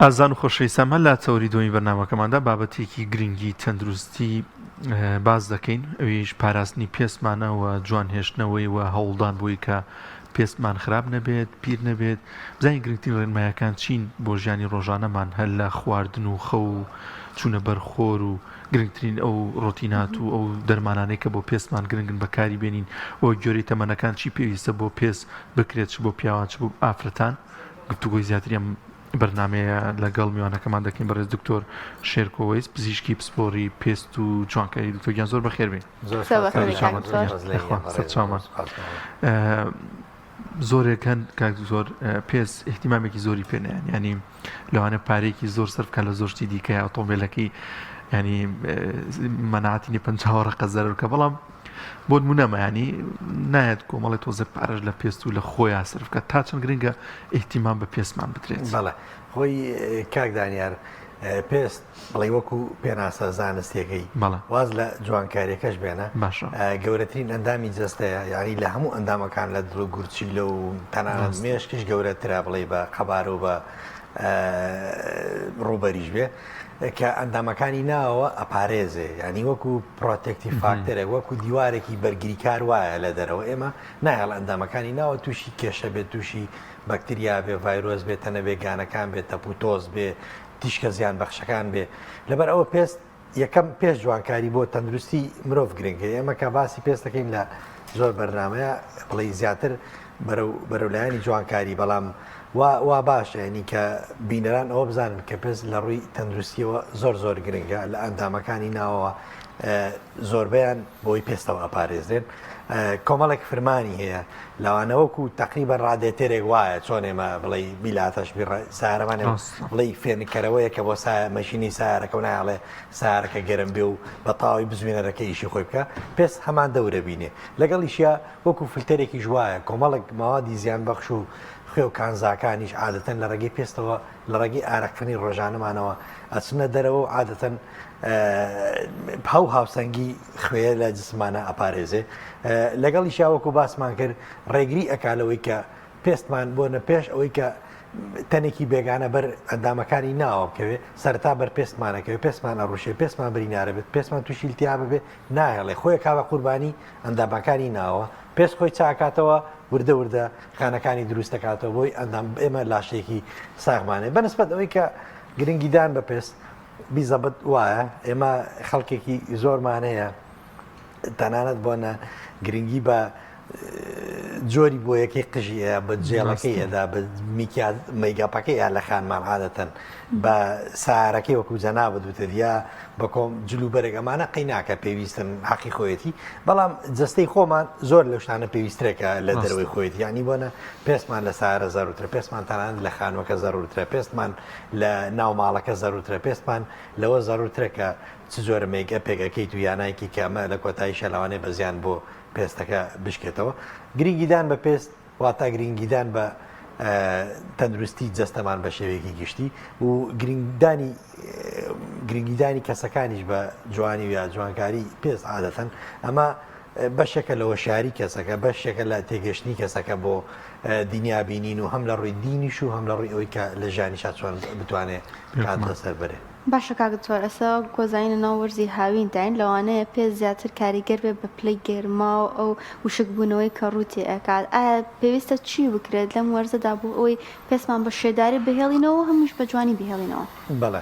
ئازیزان و خۆشەویستان هەر لە تەوەری دووەمی بەرنامەکەماندا بابەتێکی گرنگی تەندروستی باس دەکەین ئەویش پاراستنی پێستمانە و جوان هێشتنەوەی و هەوڵدان بۆی کە پێستمان خراپ نەبێت پیر نەبێت بزانین گرنگترین ڕێنمایەکان چین بۆ ژیانی ڕۆژانەمان هەر لە خواردن و خەو و چوونە بەر خۆر و گرنگترین ئەو ڕۆتینات و ئەو دەرمانانەی کە بۆ پێستمان گرنگن بەکاری بێنین و گوێرەی تەمەنەکان چی پێویستە بۆ پێست بکرێت چ بۆ پیاوان چ بۆ ئافرەتان. گفتوگۆی زیاتری ئەم بەرنامەیە لەگەڵ میوانەکەمان دەکەین بەڕێز دکتۆر شێرکۆ وەیس پزیشکی پسپۆری پێست و جوانکاری. دکتۆر گیان زۆر بەخێر بێن. سەرچاومان زۆرێک هەن کاک زۆر پێست احتیمامێکی زۆری پێنیان ینی لەوانە پارێکی زۆر سەرف کە لە زۆر شتی دیکە ئۆتۆمبیلەکەی ینی مەناعەتی نیە 50 ڕقە زەرەر کە بەڵام بۆ نمونە مەیانی نایەت کۆمەڵی تۆزێ پارەش لە پێست و لە خۆیان سەرف بکات تا چەند گرنگە ئیهتیمام بە پێستمان بدرێت؟ بەڵێ خۆی کاک دانیار پێست بڵێ وەکو پێناسە زانستیەکەی بەڵێ واز لە جوانکاریەکەش بێنە باشە گەورەترین ئەندامی جەستەیە یعنی لە هەموو ئەندامەکان لە دڵ و گورچیلە و تەنانەت ڕاستە. مێشکیش گەورەترە بڵێ بە قەبارە و بە ڕووبەریش بێ کە ئەندامەکانی ناوەوە ئەپارێزێ یانی وەکو protective factor ێک وەکو دیوارێکی بەرگریکار وایە لە دەرەوە ئێمە نایەڵ ئەندامەکانی ناوە تووشی کێشە بێت تووشی بەکتریا بێ ڤایرۆس بێ تەنە بێگانەکان بێت تەپ و تۆز بێ تیشکە زیان بەخشەکان بێ لەبەر ئەوە پێست یەکەم پێش جوانکاری بۆ تەندروستی مرۆڤ گرنگە ئێمە کە باسی پێست دەکەین لە زۆر بەرنامەیە بڵێ زیاتر بەرەو بەرەو لایەنی جوانکاری بەڵام وا وا باشە یعنی کە بینەران ئەوە بزانن کە پێست لە ڕووی تەندروستیەوە زۆر زۆر گرنگە لە ئەندامەکانی ناوەوە زۆربەیان بۆی پێستەوە ئەپارێزرێن کۆمەڵێک فرمانی هەیە لەوانە وەکو تقریبا ڕادێتێرێک وایە چۆن ئێمە بڵێ بیلاتەش سارەمانێ بڵێ فێنکەرەوەیە کە بۆ سا مەشینی سارەکە و نایڵێ سارەکە گەرم بێ و بە تاوی بزوێنەرەکە ئیشی خۆی بکە پێست هەمان دەورە بینێ لەگەڵیشیا وەکو فلتەرێکیش وایە کۆمەڵێک مەوادی زیانبەخش و خوێ و کانزاکانیش عادەتەن لە ڕێگەی پێستەوە لە ڕێگەی ئارەقکردنی ڕۆژانەمانەوە ئەچنە دەرەوە و عادەتەن هەو هاوسەنگی خوێ لە جسمانە ئەپارێزێ لەگەڵیشیا وەکو باسمان کرد ڕێگری ئەکا لەوەی کە پێستمان بۆنە پێش ئەوەی کە تەنێکی بێگانە بەر ئەندامەکانی ناوە بکەوێ سەرتا بەر پێستمانەکەوێ پێستمان ئەڕوشێ پێستمان برینارە بێت پێستمان تووشی التهاب بێ ناهێڵێ خۆی کا بە قوربانی ئەندامەکانی ناوە پێست خۆی چاکاتەوە وردە وردە خانەکانی دروست دەکاتەوە بۆی ئەندام ئێمە لاشەیەکی ساغمانێ بەنسبەت ئەوەی کە گرنگیدان بە پێست بیزەبت وایە ئێمە خەڵکێکی زۆرمان هەیە تەنانەت بۆنە گرنگی بە جۆری بۆیەکەی قژی ئەیا بە جێڵەکەی ئەدا بە میکیا مەیگاپەکەی یا لە خانمان عادەتەن بە سارەکەی وەکو جەنابت وتت یا بە کۆم جل و بەرگ ئەمانە قەی ناکە پێویستن حەقی خۆیەتی بەڵام جەستەی خۆمان زۆر لەو شتانە پێویسترێکە لە دەرەوەی خۆیەتی یعنی بۆنە پێستمان لە سارە زەروترە پێستمان تەنانەت لە خانوەکە زەرورترە پێستمان لە ناو ماڵەکە زەرورترە پێستمان لەوە زەرورترە کە چ جۆرە مەیگەپێک ئەکەیت و یانایکی کە ئەمە لە کۆتاییشا لەوانەیە بە زیان بۆ پێستەکە بشکێتەوە. گرنگیدان بە پێست واتا گرنگیدان بە تەندروستی جەستەمان بە شێوەیەکی گشتی و گرنگدانی گرنگیدانی کەسەکانیش بە جوانی و یا جوانکاری پێست عادەتەن ئەمە بەشێکە لە هۆشیاری کەسەکە بەشێکە لە تێگەشتنی کەسەکە بۆ دنیا بینین و هەم لە ڕووی دینیش و هەم لە ڕووی ئەوەی کە لە ژیانیشا چۆن بتوانێ کات بەسەر بەرێ. باشە کاک دکتۆر ئێستا وەک گۆزانین لەناو وەرزی هاوین داین لەوانەیە پێست زیاتر کاریگەر بێت بە پلەی گەرما و ئەو وشک بوونەوەی کە ڕوو تێ ئەکات ئایا پێویستە چی بکرێت لەم وەرزەدا بۆ ئەوەی پێستمان بە شێداری بهێڵینەوە و هەمیش بە جوانی بهێڵینەوە؟ بەڵێ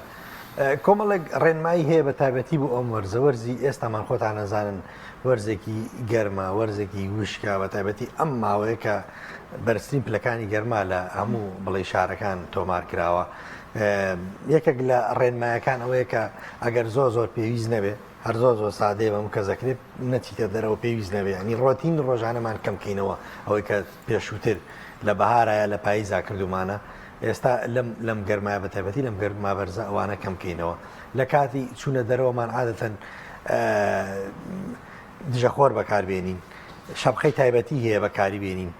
کۆمەڵێک ڕێنمایی هەیە بە تایبەتی بۆ ئەم وەرزە وەرزی ئێستامان خۆتان ئەزانن وەرزێکی گەرمە وەرزێکی وشکە بە تایبەتی ئەم ماوەیە کە بەرزترین پلەکانی گەرما لە هەموو بڵێ شارەکان تۆمار کراوە یەکێک لە ڕێنمایەکان ئەوەیە کە ئەگەر زۆر زۆر پێویست نەبێ هەر زۆر زۆر سادەیە بەم کە زەکرێت نەچیتە دەرەوە پێویست نەبێ ینی ڕۆتین ڕۆژانەمان کەمکەینەوە ئەوەی کە پێشووتر لە بەهارایە لە پاییزا کردومانە ئێستا لەم لەم گەرمایە بە تایبەتی لەم گەرما بەرزە ئەوانە کەمکەینەوە لە کاتی چوونە دەرەوەمان عادەتەن دژەخۆر بەکاربێنین شەپقەی تایبەتی هەیە بەکاری بێنین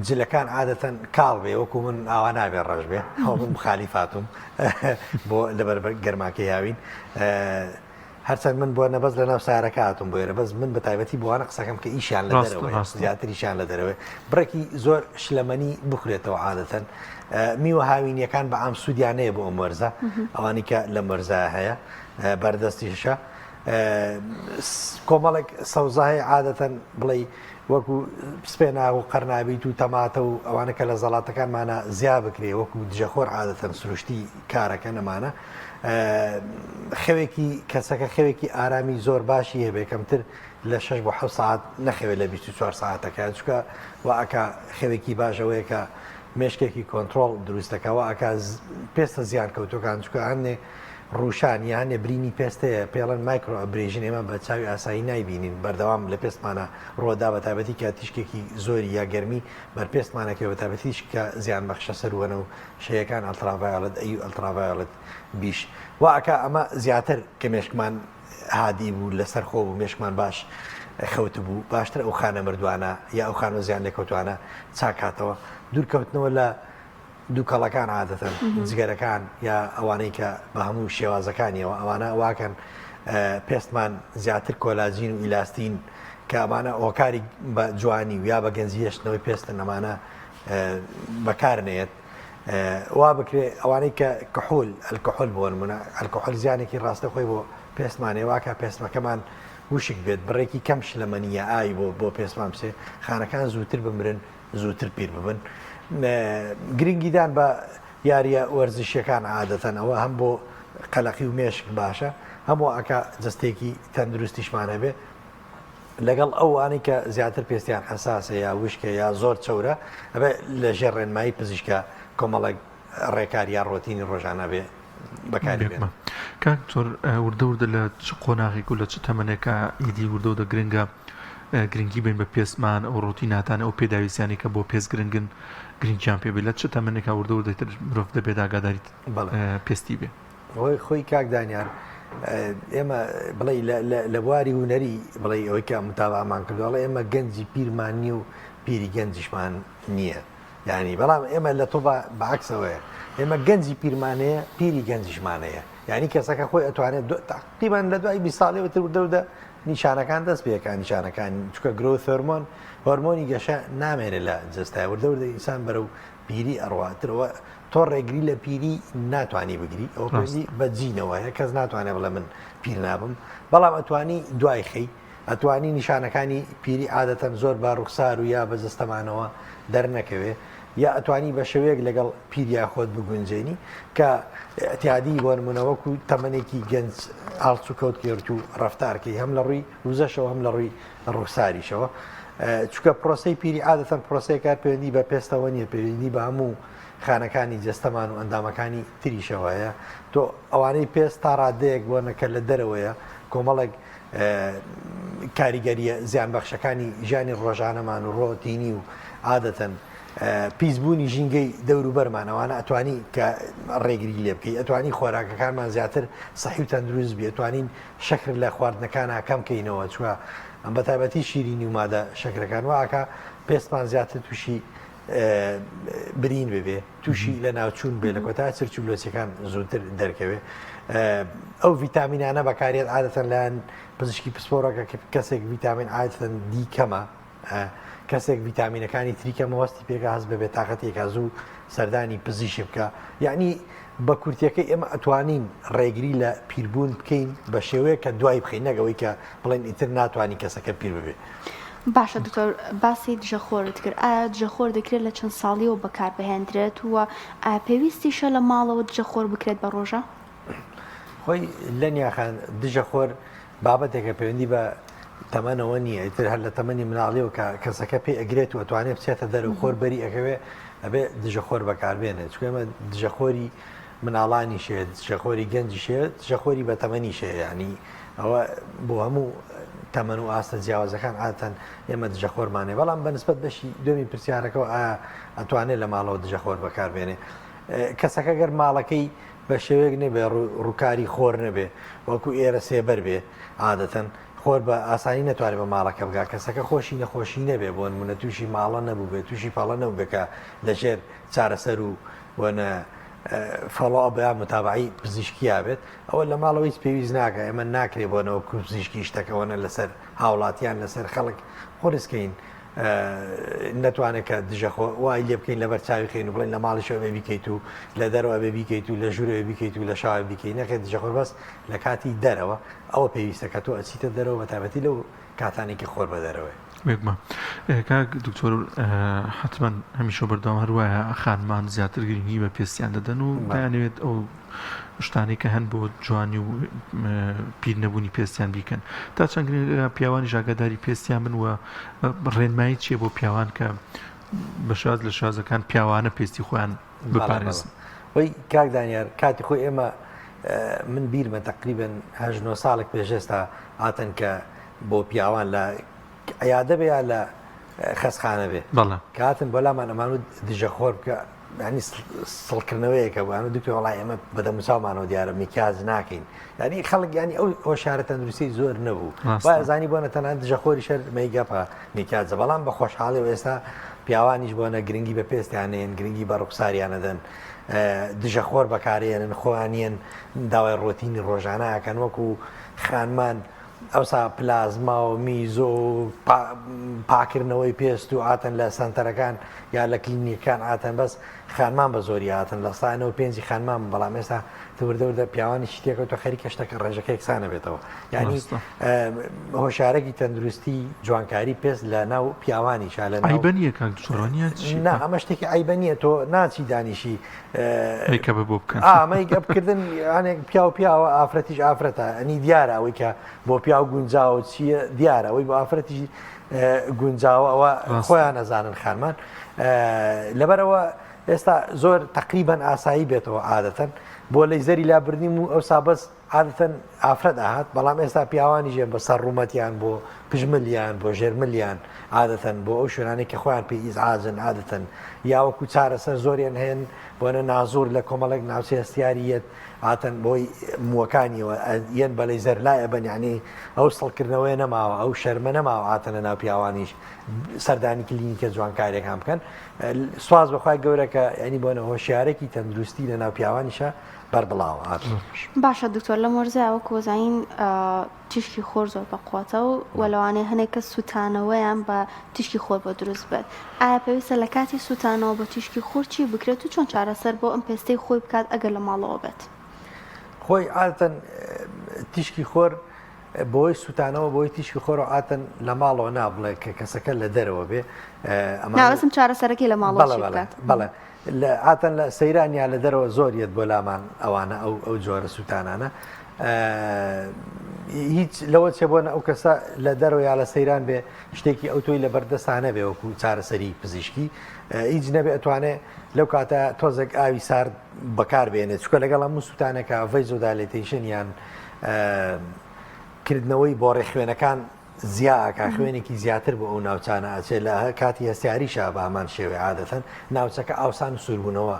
جلەکان عادەتەن کاڵ بێ وەکو من ئاوا نابێ ڕەش بێ ئەو من مخالیفاتم بۆ لەبەر گەرماکەی هاوین. هەرچەند من بۆ نەبەز لە ناو سارەکە هاتوم بۆ ئێرە بەس من بە تایبەتی بۆوانە قسەکەم کە ئیشیان لە دەرەوەیە زیاتر ئیشیان لە دەرەوەی بڕێکی زۆر شلەمەنی بخورێتەوە عادەتەن میوە هاوینیەکان بە عام سوودیان هەیە بۆ ئەم وەرزە ئەوانی کە لەم وەرزە هەیە بەردەستیشە کۆمەڵێک سەوزە هەیە عادەتەن بڵێ وەکو سپێناغ و قەرنابیت و تەماتە و ئەوانە کە لە زەڵاتەکانمانە زیا بکرێ وەکو دژەخۆر عادەتەن سروشتی کارەکە نەمانە خەوێکی کەسەکە خەوێکی ئارامی زۆر باشی هەبێ کەمتر لە 6 بۆ 7 ساعت نەخەوێت لە 24 ساعتەکە چکە و ئەکا خەوێکی باشەوەیە کە مێشکێکی کۆنتترۆل دروستەکە و ئەکا پێستە زیان کەوتەکان چکە هەندێ ڕووشان یا هەندێ برینی پێست هەیە پێڵەن microabrasion ئێمە بە چاوی ئاسایی نایبینین بەردەوام لە پێستمانە ڕووەدا بە تایبەتی کە تیشکێکی زۆری یا گەرمی بەر پێستمانەکەوێ بە تایبەتیش کە زیان بەخشە سەروەنە و شەیەکان ultraviolet A و ultraviolet B ش وا ئەکا ئەمە زیاتر کە مێشکمان هادی بوو لەسەر خۆ بوو مێشکمان باش خەوتبوو باشتر ئەو خانە مردوانە یا ئەو خانە زیان لێکەوتوانە چاکاتەوە دوورکەوتنەوە لە دووکەڵەکان عادەتەن جگەرەکان یا ئەوانەی کە بە هەموو شێوازەکانیەوە ئەوانە واکەن پێستمان زیاتر کۆلاجین و ئیلاستین کە ئەمانە هۆکاری بە جوانی و یا بە گەنجی هێشتنەوەی پێستن ئەمانە بەکار نێت وا بکرێ ئەوانەی کە کحول ئەلکحول بۆ نمونە ئەلکحول زیانێکی ڕاستە خۆی بۆ پێستمانێ واکە پێستمەکەمان وشک بێت بڕێکی کەم شلەمەنیە ئاوی بۆ بۆ پێستمان بچێ خانەکان زووتر بمرن زووتر پیر ببن. گرنگیدان بە یارییە وەرزشییەکان عادەتەن ئەوە هەم بۆ قەلەقی و مێشک باشە هەم وا ئەکا جەستەیەکی تەندروستیشمان هەبێ لەگەڵ ئەوانەی کە زیاتر پێستیان حەساسە یا وشکە یا زۆر چەورە ئەبێ لە ژێر ڕێنمایی پزیشکە کۆمەڵێک ڕێکار یا ڕۆتینی ڕۆژانە بێ بەکاری بێنن. کاک دکتۆر وردە وردە لە چ قۆناغێک و لە چ تەمەنێکا ئیدی وردە وردە گرنگە گرنگی بین بە پێستمان ئەو ڕۆتیناتانە ئەو پێداویستیانەی کە بۆ پێست گرنگن گرنگیان پێ بێت لە چ تەمەنێکا وردە وردە تر مرۆڤ دەبێت ئاگاداری پێستی بێ؟ هۆی خۆی کاک دانیار ئێمە بڵێ لە بواری هونەری بڵێ ئەوەی کە متابعمان کردووە ئەڵێ ئێمە گەنجی پیرمان نییە و پیری گەنجیشمان نییە. یانی بەڵام ئێمە لە تۆ بە عەکسەوەیە ئێمە گەنجی پیرمان هەیە پیری گەنجیشمان هەیە یعنی کەسەکە خۆی ئەتوانێت تقریبان لە دوای 20 ساڵیەوە تر وردە وردە نیشانەکان دەست پێکان نیشانەکان چکە growth hormone هۆرمۆنی گەشە نامێنێ لە جەستای وردە وردە ئینسان بەرەو پیری ئەڕواترەوە تۆ ڕێگری لە پیری ناتوانانی بگری ئەو پەیوەندی بە جینەوە هەیە کەس ناتوانێت بڵێ من پیر نابم بەڵام ئەتوانی دوای خەی ئەتوانی نیشانەکانی پیری عادەتەن زۆر بە ڕوخسار و یا بە جەستەمانەوە دەرنەکەوێ یا ئەتوانی بە شێوەیەک لەگەڵ پیریا خۆت بگونجێنی کە ئیعتیادی بۆ نمونە وەکو تەمەنێکی گەنج هەڵسوکەوت کێرت و ڕەفتارکەی هەم لە ڕووی وزەشەوە هەم لە ڕووی ڕوخساریشەوە چونکە پرۆسەی پیری عادەتەن پرۆسەیەکە هەر پەیوەندی بە پێستەوە نییە پەیوەندی بە هەموو خانەکانی جەستەمان و ئەندامەکانی تریشەوە هەیە تۆ ئەوانەی پێست تا ڕادەیەک بۆ نەکە لە دەرەوەیە کۆمەڵێک کاریگەرییە زیانبەخشەکانی ژیانی ڕۆژانەمان و ڕۆتینی و عادەتەن پیسبوونی ژینگەی دەوروبەرمان ئەوانە ئەتوانی کە ڕێگری لێ بکەی ئەتوانی خۆراکەکانمان زیاتر سەحی و تەندروست بی ئەتوانین شەکر لە خواردنەکانا کەم کەینەوە چوە بە تایبەتی شیرینی و مادە شەکرەکان واکە پێستمان زیاتر تووشی برین ببێ تووشی لەناوچوون بێ لە کۆتا چرچ و لۆچەکان زووتر دەرکەوێ ئەو ڤیتامینانە بەکارێت عادەتەن لایەن پزیشکی پسپۆڕەکە کەسێک ڤیتامین عادەتەن دی کەمە کەسێک ڤیتامینەکانی تری کەمە هەستی پێکا هەست بە بێتاقەتێکا زوو سەردانی پزیشک بکە یعنی بە کورتیەکەی ئێمە ئەتوانین ڕێگری لە پیربوون بکەین بە شێوەیەک کە دوای بخەین نەک ئەوەی کە بڵێن ئیتر ناتوانین کەسەکە پیر ببێ. باشە دکتۆر باسی دژەخۆرت کرد ئایا دژەخۆر دەکرێت لە چەند ساڵیەوە بەکاربهێندرێت و ئایا پێویستیشە لە ماڵەوە دژەخۆر بکرێت بە ڕۆژە؟ خۆی لەنیا خان دژەخۆر بابەتێکە پەیوەندی بە تەمەنەوە نییە ئیتر هەر لە تەمەنی مناڵیەوە کە کەسەکە پێ ئەگرێت و ئەتوانێت بچێتە دەر و خۆر بەری ئەکەوێ ئەبێ دژەخۆر بەکاربێنێت چونکە ئێمە دژەخۆری مناڵانیش هەیە دژەخۆری گەنجیش هەیە دژەخۆری بە تەمەنیش هەیە یعنی ئەوە بۆ هەموو تەمەن و ئاستە جیاوازەکان عادەتەن ئێمە دژەخۆرمان هەیە بەڵام بەنسبەت بەشی دووەمی پرسیارەکەەوە ئایا ئەتوانێت لە ماڵەوە دژەخۆر بەکاربێنێ کەسەکە گەر ماڵەکەی بە شێوەیەک نەبێ ڕووکاری خۆر نەبێ وەکو ئێرە سێبەر بێ عادەتەن خۆر بە ئاسانی نەتوانێت بە ماڵەکە بگا کەسەکە خۆشی نەخۆشی نەبێ بۆ نمونە تووشی ماڵە نەبوو بێ تووشی پەڵە نەبوو بێ کە لەژێر چارەسەر و وەنە. follow up یا متابعی پزیشکیا بێت ئەوە لە ماڵەوە هیچ پێویست ناکە ئێمە ناکرێ بۆنەوە پزیشکی شتەکەوەنە لەسەر هاوڵاتیان لەسەر خەڵک قورسکەین نەتوانێت کە دژە خۆ وای لێ بکەین لەبەر چاوی خەین و بڵێن لە ماڵیشەوە بێ بیکەیت و لە دەرەوە بێ بیکەیت و لە ژوورەوە بیکەیت و لە شاوە بیکەیت نەخێت دژە خۆر بەس لە کاتی دەرەوە ئەوە پێویستە کە تۆ ئەچیتە دەرەوە بە تایبەتی لەو کاتانێکی خۆر بە دەرەوەی. بێگومان کاک دکتۆر حتمما هەمیشە بەردەوام هەروایە خانمان زیاتر گرنگی بە پێستیان دەدەن و دەیانەوێت ئەو شتانەی کە هەن بۆ جوانی و پیر نەبوونی پێستیان بیکەن تا چەند گرنگە پیاوانیش ئاگاداری پێستیان بن و ڕێنمایی چییە بۆ پیاوان کە بە شاز لە شازەکان پیاوانە پێستی خۆیان بپارێزن. وەی کاک دانیار کاتی خۆی ئێمە من بیرمە تقریبن هەژ نۆ ساڵێک پێش ئێستا هاتن کە بۆ پیاوان لە عیادە بێ یا لە خەسخانە بێ کاتن بۆ لامان ئەمان و دژە خۆر بکە ینی سڵکردنەوەیەکە بوو ئەمە دکتۆر وڵای ئێمە بەدەم چاومانەوە دیارە میکیاز ناکەین ینی خەڵک ینی ئەو هۆشارە تەندروستی زۆر نەبوو زانی بۆ نەتەنان دژەخۆری شەر مەیگەپە میکیازە بەڵام بە خۆشحاڵی و ئێستا پیاوانیش بۆنە گرنگی بە پێستیانێن گرنگی بە ڕوخساریانەدەن دژەخۆر بەکارێنن خۆیانیان داوای ڕۆتینی ڕۆژانەکەن وەکو خانمان ئەوسا پلازما و میزۆ و پاکردنەوەی پێست و ئاتن لە سەنتەرەکان یا لە کلینیکەکان ئاتن بەس خانمان بە زۆری ئاتن لە سا 95 خانمان بەڵام ئێستا وردە وردە پیاوانیشی تێکەوتە خەریکە شتەکە ڕێژەکە یەکسانە بێتەوە یعنی هۆشارێکی تەندروستی جوانکاری پێست لە ناو پیاوانی شا لە عیبە نییە کاک دکتۆر نییە نا ئەمە شتێکی عیبە نییە تۆ ناچی دانیشی makeup بۆ بکەن makeup کردن ئەنێک پیاو پیاوە ئافرەتیش ئافرەتە ئەنی دیارە ئەوەی کە بۆ پیاو گونجاوە چییە دیارە ئەوەی بۆ ئافرەتیش گونجاوە ئەوە خۆیان ئەزانن خانمان لەبەرەوە ئێستا زۆر تقریبان ئاسایی بێتەوە عادەتەن بۆ لەیزەری لابردنی و ئەو سابەس عادەتەن ئافرەت ئەهات بەڵام ئێستا پیاوانیش یەن بە سەر ڕوومەتیان بۆ پشت ملیان بۆ ژێر ملیان عادەتەن بۆ ئەو شوێنانەی کە خۆیان پێی ئیزعاجن عادەتەن یا وەکو چارەسەر زۆریان هەن بۆنە نازور لە کۆمەڵێک ناوچەی هەستیاری یەت عادەتەن بۆی مووەکانیەوە یەن بە لەیزەر لای ئەبەن یعنی ئەو سڵکردنەوەی نەماوە ئەو شەرمە نەماوە عادەتەن لە ناو پیاوانیش سەردانی کلینیکە جوانکاریەکان بکەن سواز بەخوای گەورە کە یعنی بۆنە هۆشیارێکی تەندروستی لە ناو پیاوانیشە بەربڵاوە هاتووە. باشە دکتۆر لەم وەرزەیا وەکو ئەزانین تیشکی خۆر زۆر بەقوەتە و وە لەوانەیە هەنێک کەس سوتانەوەیان بە تیشکی خۆر بۆ دروست بێت ئایا پێویستە لە کاتی سوتانەوە بە تیشکی خۆر چی بکرێت و چۆن چارەسەر بۆ ئەم پێستەی خۆی بکات ئەگەر لە ماڵەوە بێت؟ خۆی عادەتەن تیشکی خۆر بۆی سوتانەوە بۆی تیشکی خۆر عادەتەن لە ماڵەوە نابڵێ کە کەسەکە لە دەرەوە بێ ئەمە ناوەسم چارەسەرەکەی لە ماڵەوە چی بکات؟ بەڵێ لە عادەتەن لە سەیران یا لە دەرەوە زۆر یەت بۆ لامان ئەوانە ئەو ئەو جۆرە سووتانانە هیچ لەوە چێ بۆنە ئەو کەسە لە دەرەوە یا لە سەیران بێ شتێکی ئەو تۆی لە بەردەستانە بێ وەکو چارەسەری پزیشکی هیچ نەبێ ئەتوانێ لەو کاتە تۆزێک ئاوی سارد بەکار بێنێت چکە لەگەڵ هەموو سووتانێکە vasodilatation یان کردنەوەی بۆڕێ خوێنەکان زیا ئەکا خوێنێکی زیاتر بۆ ئەو ناوچانە ئەچێت لە کاتی هەستیاریشا بە هەمان شێوەی عادەتەن ناوچەکە ئاوسان و سووربوونەوە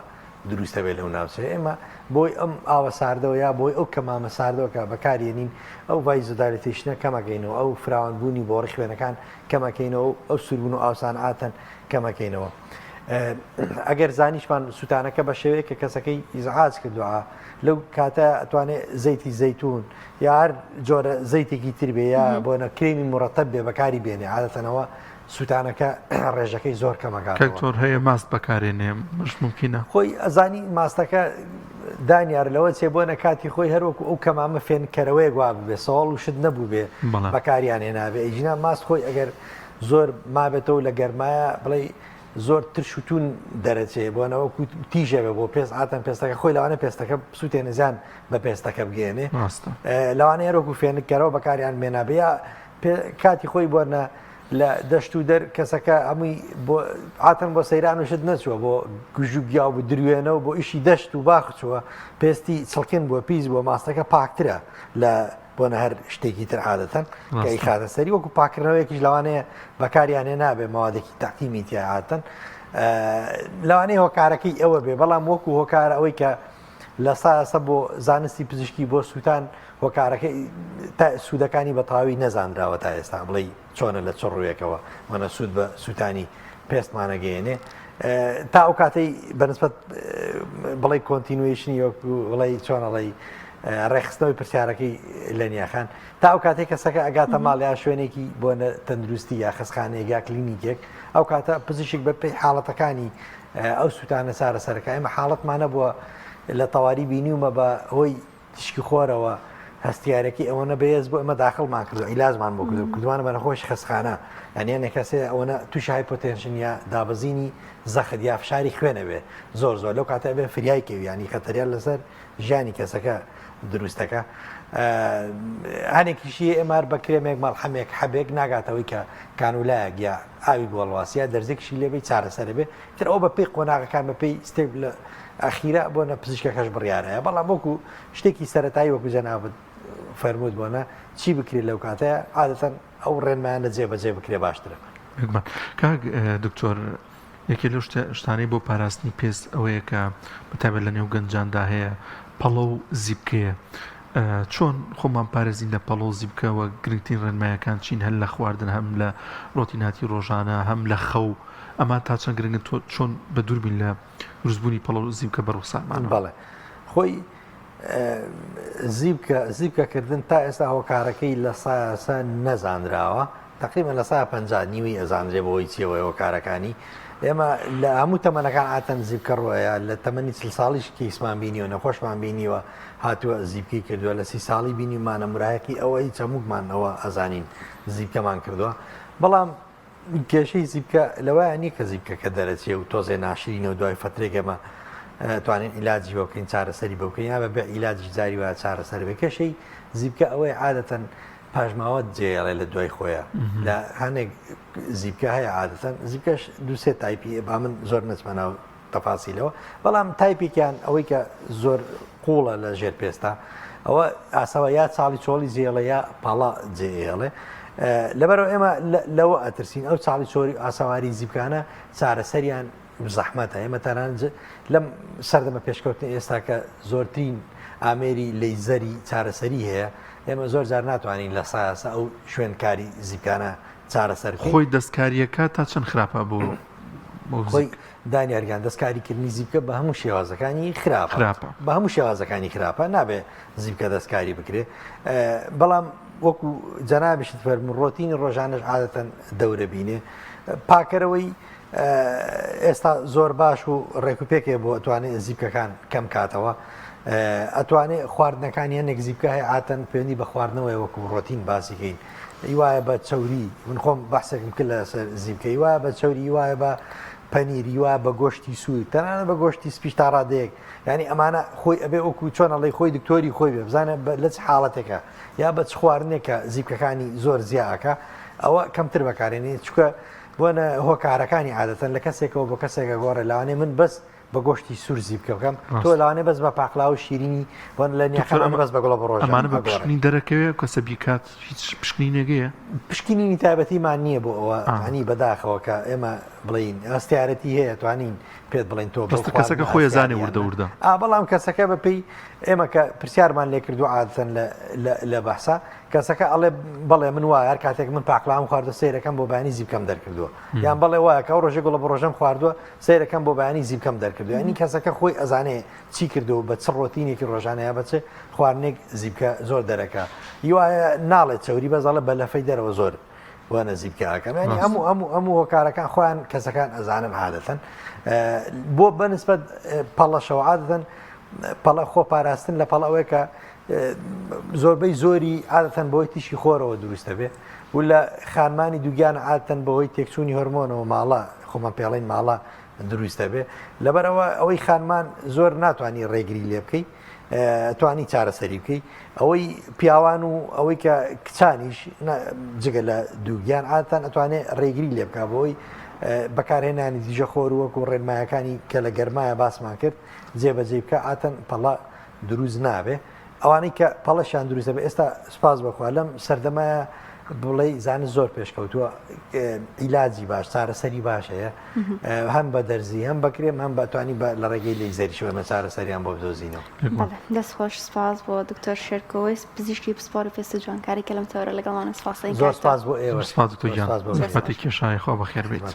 دروست دەبێت لەو ناوچەیە ئێمە بۆی ئەم ئاوە ساردەوە یا بۆی ئەو کەمامە ساردەوە کە بەکارێنین ئەو vasodilatation ە کەمەکەینەوە ئەو فراوانبوونی بۆڕی خوێنەکان کەمەکەینەوە ئەو سووربوون و ئاوسان عادەتەن کەمەکەینەوە ئەگەر زانیشمان سووتانەکە بە شێوەیە کە کەسەکەی ئیزعاج کردووە لەو کاتە ئەتوانێت زەیتی زەیتون یا هەر جۆرە زەیتێکی تر بێ یا بۆنە کرێمی مڕەتەب بێ بەکاری بێنێ عادەتەنەوە سووتانەکە ڕێژەکەی زۆر کەمەکاتەوە. کاک تۆر هەیە ماست بەکارێنێ مش مومکینە؟ خۆی ئەزانی ماستەکە دانیار لەوە چێ بۆنە کاتی خۆی هەروەکو ئەو کەمامە فێنککەرەوەیەک وا ببێ سەوەڵ و شت نەبووبێ بەکاریان هێنابێ ئیجنا ماست خۆی ئەگەر زۆر مابێتەوە لە گەرمایە بڵێ زۆر ترش و تون دەرەچێ بۆنە وەکو تیژە بێ بۆ پێست عادەتەن پێستەکە خۆی لەوانەیە پێستەکە بسووتێنێ زیان بە پێستەکە بگەێنێ لەوانەیە هەروەکو فێنککەرەوە بەکاریان بێنابێ یا کاتی خۆی بۆنە لە دەشت و دەر کەسەکە هەمووی بۆ عاتن بۆ سەیران و شت نەچووە بۆ گژ و گیا و دروێنە و بۆ ئیشی دەشت و باخ چووە پێستی چڵکن بووە پیس بووە ماستەکە پاکترە لە بۆنە هەر شتێکی تر عادەتەن کە ئیخاتە سەری وەکو پاکردنەوەیەکیش لەوانەیە بەکاریان هێنابێ مەوادێکی تەعقیمی تیا عادەتەن لەوانەیە هۆکارەکەی ئەوە بێ بەڵام وەکو هۆکار ئەوەی کە لە ساسە بۆ زانستی پزیشکی بۆ سووتان هۆکارەکەی تا سوودەکانی بە تەواوی نەزانراوە تا ئێستا بڵێ چۆنە لە چ ڕوویەکەوە وەنە سوود بە سووتانی پێستمانەگەیەنێ. تا ئەو کاتەی بەنسبەت بڵێ continuation ی وەکو بڵێ چۆن ئەڵێی ڕێکخستنەوەی پرسیارەکەی لە نیاخان تا ئەو کاتێک کەسەکە ئەگاتە ماڵ یا شوێنێکی بۆ تەندروستی یا خەسخانەیەک یا کلینیکێک ئەو کاتە پزیشک بە پێی حاڵەتەکانی ئەو سووتانە چارەسەرەکە ئێمە حاڵەتمانە بووە لە تەواری بینیومە بە هۆی تیشکی خۆرەوە هەستیارەکەی ئەوەنە بەهێز بوو ئێمە داخڵمان کردو عیلاجمان بۆ کردو کردوانە بە نەخۆش خەستخانە یعنی هەنێک کەسێ ئەوەنە تووشی hypotension یا دابەزینی زەخت یا فشاری خوێنە بێ زۆر زۆر لەو کاتە بێ فریای کەوی ینی خەتەریان لەسەر ژیانی کەسەکە دروستەکە هەنێکیشی ئێمار بە کرێمێک مەڵحەمێک حەبێک ناگاتەوەی کە کانولایەک یا ئاوی گۆڵواس یا دەرزێکشی لێبەی چارەسەرە بێ تر ئەو بە پێی قۆناغەکان بە پێی step لە ئەخیرا بۆ نە پزیشکەکەش بڕیارەیە بەڵام وەکو شتێکی سەتایی وەکو جەنابت فەرمووت بۆنە چی بکرێت لەو کاتەیە عادەتەن ئەو ڕێنمایانە جێبەجێ بکرێ باشترە. بێگومان کاک دکتۆر یەکێ لەو شتانەی بۆ پاراستنی پێست ئەوەیە کە بەتایبەت لە نێو گەنجاندا هەیە پەڵە و زیپکەیە چۆن خۆمان پارێزین لە پەڵە و زیپکە وە گرنگترین ڕێنمایەکان چین هەر لە خواردن هەم لە ڕۆتیناتی ڕۆژانە هەم لە خەو ئەمان تا چەند گرنگن تۆ چۆن بە دوور بین لە دروستبوونی پەڵە و زیپکە بە ڕوخسارمانەوە؟ بەڵێ خۆی زیپکە زیپکەکردن تا ئێستا هۆکارەکەی لە سایاسە نەزانراوە تقریبا لە سا 50 نیوی ئەزانرێ بەوەی چیەوە هۆکارەکانی ئێمە لە هەموو تەمەنەکان ئاتەن زیپکە ڕۆیە لە تەمەنی چل ساڵیش case مان بینیوە نەخۆشمان بینیوە هاتووە زیپکەی کردووە لە سی ساڵی بینیمانە مراهقی ئەوەی چەموکمان ئەوە ئەزانین زیپکەمان کردووە بەڵام کێشەی زیپکە لەوەیە نییە کە زیپکەکە دەرەچێ و تۆزێ ناشرینە و دوای فەترێک ئێمە توانین عیلاجی بۆ بکەین چارەسەری بۆ بکەین یا بە بێ عیلاجی جاری وایە چارەسەر بێ کێشەی زیپکە ئەوەیە عادەتەن پاشماوە جێڵێ لە دوای خۆیە لە هەنێک زیپکە هەیە عادەتەن زیپکەش دووسێ type ی با من زۆر نەچمە ناو تەفاسیلەوە بەڵام تایپێکیان ئەوەی کە زۆر قوڵە لە ژێر پێستا ئەوە ئاسەوە یا چاڵی چۆڵی جێڵە یا پاڵا جێڵێ لەبەرەوە ئێمە لەوە ئەترسین ئەو چاڵی چۆری ئاسەواری زیبکانە چارەسەریان زەحمەتە ئێمە تەنان لەم سەردەمە پێشکەوتن ئێستا کە زۆرترین ئامێری لەیزەری چارەسەری هەیە ئێمە زۆر جار ناتوانین لە سایاسە ئەو شوێنکاری زیبکانە چارەسەر خۆی دەستکاریەکە تا چەند خراپە بۆ خۆی دانیار گیان دەستکاری کردنی زیپکە بە هەموو شێوازەکانی خراپە خراپە بە هەموو شێوازەکانی خراپە نابێ زیپکە دەستکاری بکرێ بەڵام وەکو جەنابیشت فەرموو ڕۆتینی ڕۆژانەش عادەتەن دەورە بینێ پاکەرەوەی ئێستا زۆر باش و ڕێکوپێکێ بۆ ئەتوانێت زیپکەکان کەم کاتەوە ئەتوانێت خواردنەکانی هەندێک زیپکە هەیە عاتەن پەیوەندی بە خواردنەوەی وەکو ڕۆتین باسیکەین ی وایە بە چەوری من خۆم بەحسێکم کرد لەسەر زیپکە ی وایە بە چەوری ی وایە بە پەنیر ی وایە بە گۆشتی سوور تەنانەت بە گۆشتی سپیش تا ڕادەیەک یعنی ئەمانە خۆی ئەبێ وەکو چۆن ئەڵێی خۆی دکتۆری خۆی بێ بزانە لە چ حاڵەتێکە یا بە چ خواردنێکە زیپکەکانی زۆر زیاکە ئەوە کەمتر بەکارێنێ چونکە بۆنە هۆکارەکانی عادەتەن لە کەسێکەوە بۆ کەسێکە گۆڕێ لەوانەیە من بەس بە گۆشتی سوور زیپکە بکەم تۆ لەوانەیە بەس بە پاقلاوە و شیرینی بۆن لە دکتۆر نیاخان ئەمە بەس بە گوڵە بڕۆژە ئەمانە بە ئەگۆڕێ پشکنین دەرەکەوێ کەسە بیکات هیچ پشکنینێک هەیە؟ پشکنینی تایبەتیمان نییە بۆ ئەوە ئا. یانی بەداخەوە کە ئێمە بڵێین هەستیارەتی هەیە توانین پێت بڵێین تۆ بەو ڕاستە کەسەکە خواردنە خۆی هەستیاری ئەزانێ یان وردە نا وردە. ئا بەڵام کەسەکە بە پێی ئێمە کە پرسیارمان لێ کردووە عادەتەن لە لە لە بەحسا کەسەکە ئەڵێ بەڵێ من وایە هەر کاتێک من پاقلاوەم خواردووە سەیرەکەم بۆ بەیانی زیپکەم دەرکردووە یان بەڵێ وایە کە ئەو ڕۆژەی گوڵە بڕۆژەم خواردووە سەیرەکەم بۆ بەیانی زیپکەم دەرکردووە یانی کەسەکە خۆی ئەزانێ چی کردووە و بە چ ڕۆتینێکی ڕۆژانە یا بە چ خواردنێک زیپکە زۆر دەرەکا ی وایە ناڵێ چەوری بەس ئەڵێ بە لەفەی دەرەوە زۆر وانە زیپکە ئەکەم ینی هەموو هەموو هەموو هۆکارەکان خۆیان کەسەکان ئەزانن عادەتەن بۆ بەنسبەت پەڵەشەوە عادەتەن پەڵە خۆ پاراستن لە پەڵە ئەوەیە کە زۆربەی زۆری عادەتەن بۆی تیشکی خۆرەوە دروستە بێ و لە خانمانی دووگیان عادەتەن بەهۆی تێکچوونی هۆرمۆنەوە ماڵە خۆمان پێڵین ماڵە دروستە بێ لەبەرەوە ئەوەی خانمان زۆر ناتوانانی ڕێگری لێ بکەی توانی چارەسەری بکەی ئەوەی پیاوان و ئەوەی کە کچانیش جگە لە دووگیان عادەتەن ئەتوانێت ڕێگری لێ بکە بۆی بەکارهێنانی دژە خۆر وەکو ڕێنمایەکانی کە لە گەرمایە باسمان کرد جێبەجێ بکە عادەتەن پەڵە دروست نابێ ئەوانەی کە پەڵەشیان دروست دەبێت ئێستا سوپاس بەخوا لەم سەردەمە بڵێ زانست زۆر پێشکەوتووە عیلاجی باش چارەسەری باش هەیە هەم بە دەرزی هەم بەکرێم هەم بەتوانی لە ڕێگەی لەیزەریشەوە ئێمە چارەسەریان بۆ بدۆزینەوە. دەست خۆش سپاس بۆ دکتۆر شێرکۆ وەیس پزیشکی پسپۆڕی پێست و جوانکاری کە لەم تەوەرە لەگەڵمانە سپاس زۆر سپاس بۆ ئێوە سپاس دکتۆر گیان زەحمەتی کێشای خوا بەخێر بێیت.